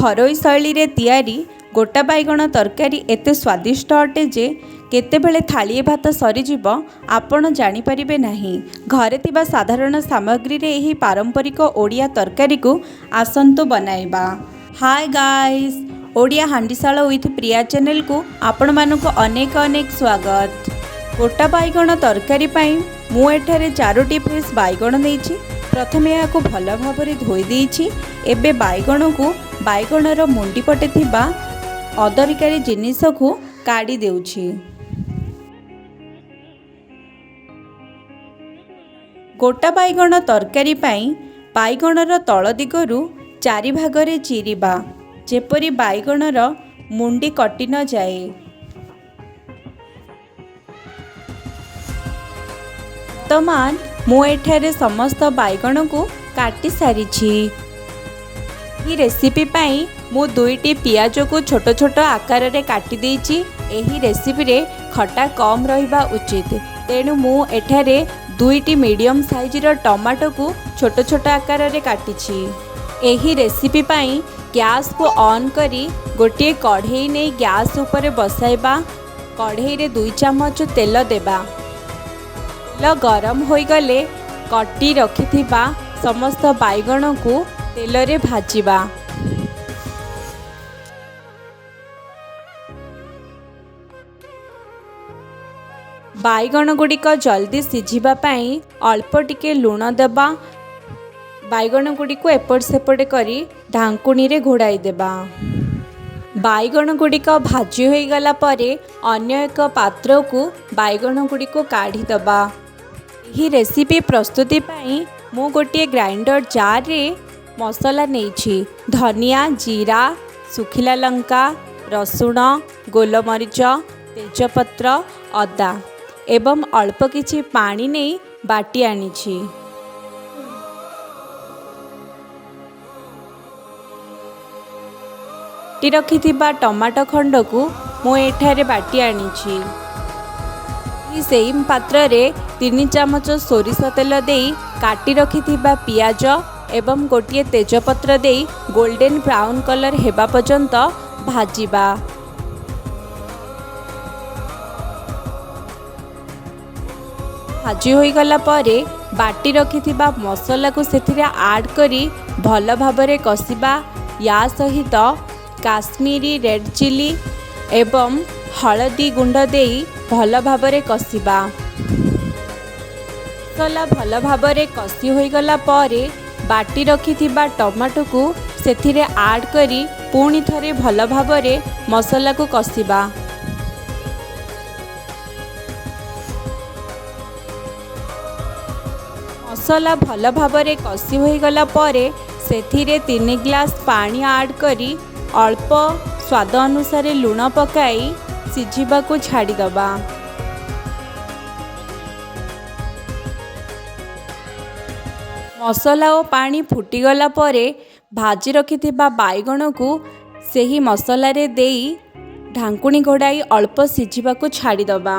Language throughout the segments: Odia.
ଘରୋଇ ଶୈଳୀରେ ତିଆରି ଗୋଟା ବାଇଗଣ ତରକାରୀ ଏତେ ସ୍ୱାଦିଷ୍ଟ ଅଟେ ଯେ କେତେବେଳେ ଥାଳିଏ ଭାତ ସରିଯିବ ଆପଣ ଜାଣିପାରିବେ ନାହିଁ। ଘରେ ଥିବା ସାଧାରଣ ସାମଗ୍ରୀରେ ଏହି ପାରମ୍ପରିକ ଓଡ଼ିଆ ତରକାରୀକୁ ଆସନ୍ତୁ ବନାଇବା। ହାଏ ଗାଇସ୍, ଓଡ଼ିଆ ହାଣ୍ଡିଶାଳ ୱିଥ୍ ପ୍ରିୟା ଚ୍ୟାନେଲକୁ ଆପଣମାନଙ୍କୁ ଅନେକ ଅନେକ ସ୍ୱାଗତ। ଗୋଟା ବାଇଗଣ ତରକାରୀ ପାଇଁ ମୁଁ ଏଠାରେ 4ଟି ଫ୍ରେଶ୍ ବାଇଗଣ ନେଇଛି। ପ୍ରଥମେ ଏହାକୁ ଭଲ ଭାବରେ ଧୋଇ ଦେଇଛି। ଏବେ ବାଇଗଣକୁ ବାଇଗଣର ମୁଣ୍ଡି ପଟେ ଥିବା ଅଦରକାରୀ ଜିନିଷକୁ କାଢ଼ି ଦେଉଛି। ଗୋଟା ବାଇଗଣ ତରକାରୀ ପାଇଁ ବାଇଗଣର ତଳ ଦିଗରୁ 4 ଭାଗରେ ଚିରିବା, ଯେପରି ବାଇଗଣର ମୁଣ୍ଡି କଟି ନଯାଏ। ବର୍ତ୍ତମାନ ମୁଁ ଏଠାରେ ସମସ୍ତ ବାଇଗଣକୁ କାଟି ସାରିଛି। ଏହି ରେସିପି ପାଇଁ ମୁଁ 2ଟି ପିଆଜକୁ ଛୋଟ ଛୋଟ ଆକାରରେ କାଟି ଦେଇଛି। ଏହି ରେସିପିରେ ଖଟା କମ୍ ରହିବା ଉଚିତ, ତେଣୁ ମୁଁ ଏଠାରେ 2ଟି ମିଡ଼ିୟମ୍ ସାଇଜ୍ର ଟମାଟୋକୁ ଛୋଟ ଛୋଟ ଆକାରରେ କାଟିଛି। ଏହି ରେସିପି ପାଇଁ ଗ୍ୟାସ୍କୁ ଅନ୍ କରି ଗୋଟିଏ କଢ଼େଇ ନେଇ ଗ୍ୟାସ୍ ଉପରେ ବସାଇବା। କଢ଼େଇରେ 2 ଚାମଚ ତେଲ ଦେବା। ତେଲ ଗରମ ହୋଇଗଲେ କଟି ରଖିଥିବା ସମସ୍ତ ବାଇଗଣକୁ ତେଲରେ ଭାଜିବା। ବାଇଗଣ ଗୁଡ଼ିକ ଜଲ୍ଦି ସିଝିବା ପାଇଁ ଅଳ୍ପ ଟିକେ ଲୁଣ ଦେବା। ବାଇଗଣ ଗୁଡ଼ିକୁ ଏପଟ ସେପଟ କରି ଢାଙ୍କୁଣୀରେ ଘୋଡ଼ାଇ ଦେବା। ବାଇଗଣ ଗୁଡ଼ିକ ଭାଜି ହୋଇଗଲା ପରେ ଅନ୍ୟ ଏକ ପାତ୍ରକୁ ବାଇଗଣ ଗୁଡ଼ିକୁ କାଢ଼ିଦେବା। ଏହି ରେସିପି ପ୍ରସ୍ତୁତି ପାଇଁ ମୁଁ ଗୋଟିଏ ଗ୍ରାଇଣ୍ଡର ଜାର୍ରେ ମସଲା ନେଇଛି। ଧନିଆ, ଜିରା, ଶୁଖିଲା ଲଙ୍କା, ରସୁଣ, ଗୋଲମରିଚ, ତେଜପତ୍ର, ଅଦା ଏବଂ ଅଳ୍ପ କିଛି ପାଣି ନେଇ ବାଟି ଆଣିଛି। ବାଟି ରଖିଥିବା ଟମାଟୋ ଖଣ୍ଡକୁ ମୁଁ ଏଠାରେ ବାଟି ଆଣିଛି। ଏହି ସେମ୍ ପାତ୍ରରେ 3 ଚାମଚ ସୋରିଷ ତେଲ ଦେଇ କାଟି ରଖିଥିବା ପିଆଜ ଏବଂ ଗୋଟିଏ ତେଜପତ୍ର ଦେଇ ଗୋଲ୍ଡେନ୍ ବ୍ରାଉନ୍ କଲର୍ ହେବା ପର୍ଯ୍ୟନ୍ତ ଭାଜିବା। ଭାଜି ହୋଇଗଲା ପରେ ବାଟି ରଖିଥିବା ମସଲାକୁ ସେଥିରେ ଆଡ଼୍ କରି ଭଲ ଭାବରେ କଷିବା। ୟା ସହିତ କାଶ୍ମୀରୀ ରେଡ଼୍ ଚିଲି ଏବଂ ହଳଦୀ ଗୁଣ୍ଡ ଦେଇ ଭଲ ଭାବରେ କଷିବା। ମସଲା ଭଲ ଭାବରେ କଷି ହୋଇଗଲା ପରେ ବାଟି ରଖିଥିବା ଟମାଟୋକୁ ସେଥିରେ ଆଡ଼୍ କରି ପୁଣି ଥରେ ଭଲ ଭାବରେ ମସଲାକୁ କଷିବା। ମସଲା ଭଲ ଭାବରେ କଷି ହୋଇଗଲା ପରେ ସେଥିରେ 3 ଗ୍ଲାସ୍ ପାଣି ଆଡ଼୍ କରି ଅଳ୍ପ ସ୍ୱାଦ ଅନୁସାରେ ଲୁଣ ପକାଇ ସିଝିବାକୁ ଛାଡ଼ିଦେବା। ମସଲା ଓ ପାଣି ଫୁଟିଗଲା ପରେ ଭାଜି ରଖିଥିବା ବାଇଗଣକୁ ସେହି ମସଲାରେ ଦେଇ ଢାଙ୍କୁଣୀ ଘୋଡ଼ାଇ ଅଳ୍ପ ସିଝିବାକୁ ଛାଡ଼ିଦେବା।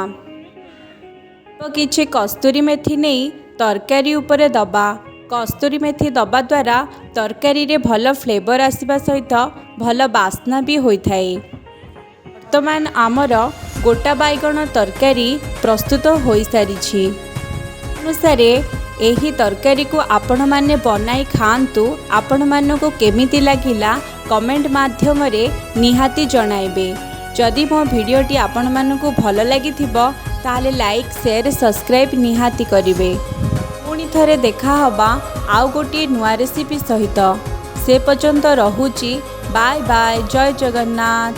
ଅଳ୍ପ କିଛି କସ୍ତୁରୀ ମେଥି ନେଇ ତରକାରୀ ଉପରେ ଦେବା। କସ୍ତୁରୀ ମେଥି ଦେବା ଦ୍ୱାରା ତରକାରୀରେ ଭଲ ଫ୍ଲେଭର୍ ଆସିବା ସହିତ ଭଲ ବାସ୍ନା ବି ହୋଇଥାଏ। ବର୍ତ୍ତମାନ ଆମର ଗୋଟା ବାଇଗଣ ତରକାରୀ ପ୍ରସ୍ତୁତ ହୋଇସାରିଛି। ଅନୁସାରେ ଏହି ତରକାରୀକୁ ଆପଣମାନେ ବନାଇ ଖାଆନ୍ତୁ। ଆପଣମାନଙ୍କୁ କେମିତି ଲାଗିଲା କମେଣ୍ଟ ମାଧ୍ୟମରେ ନିହାତି ଜଣାଇବେ। ଯଦି ମୋ ଭିଡ଼ିଓଟି ଆପଣମାନଙ୍କୁ ଭଲ ଲାଗିଥିବ, ତାହେଲେ ଲାଇକ୍, ସେୟାର, ସବସ୍କ୍ରାଇବ୍ ନିହାତି କରିବେ। ପୁଣି ଥରେ ଦେଖା ହେବା ଆଉ ଗୋଟିଏ ନୂଆ ରେସିପି ସହିତ। ସେ ପର୍ଯ୍ୟନ୍ତ ରହୁଛି। ବାଏ ବାଏ, ଜୟ ଜଗନ୍ନାଥ।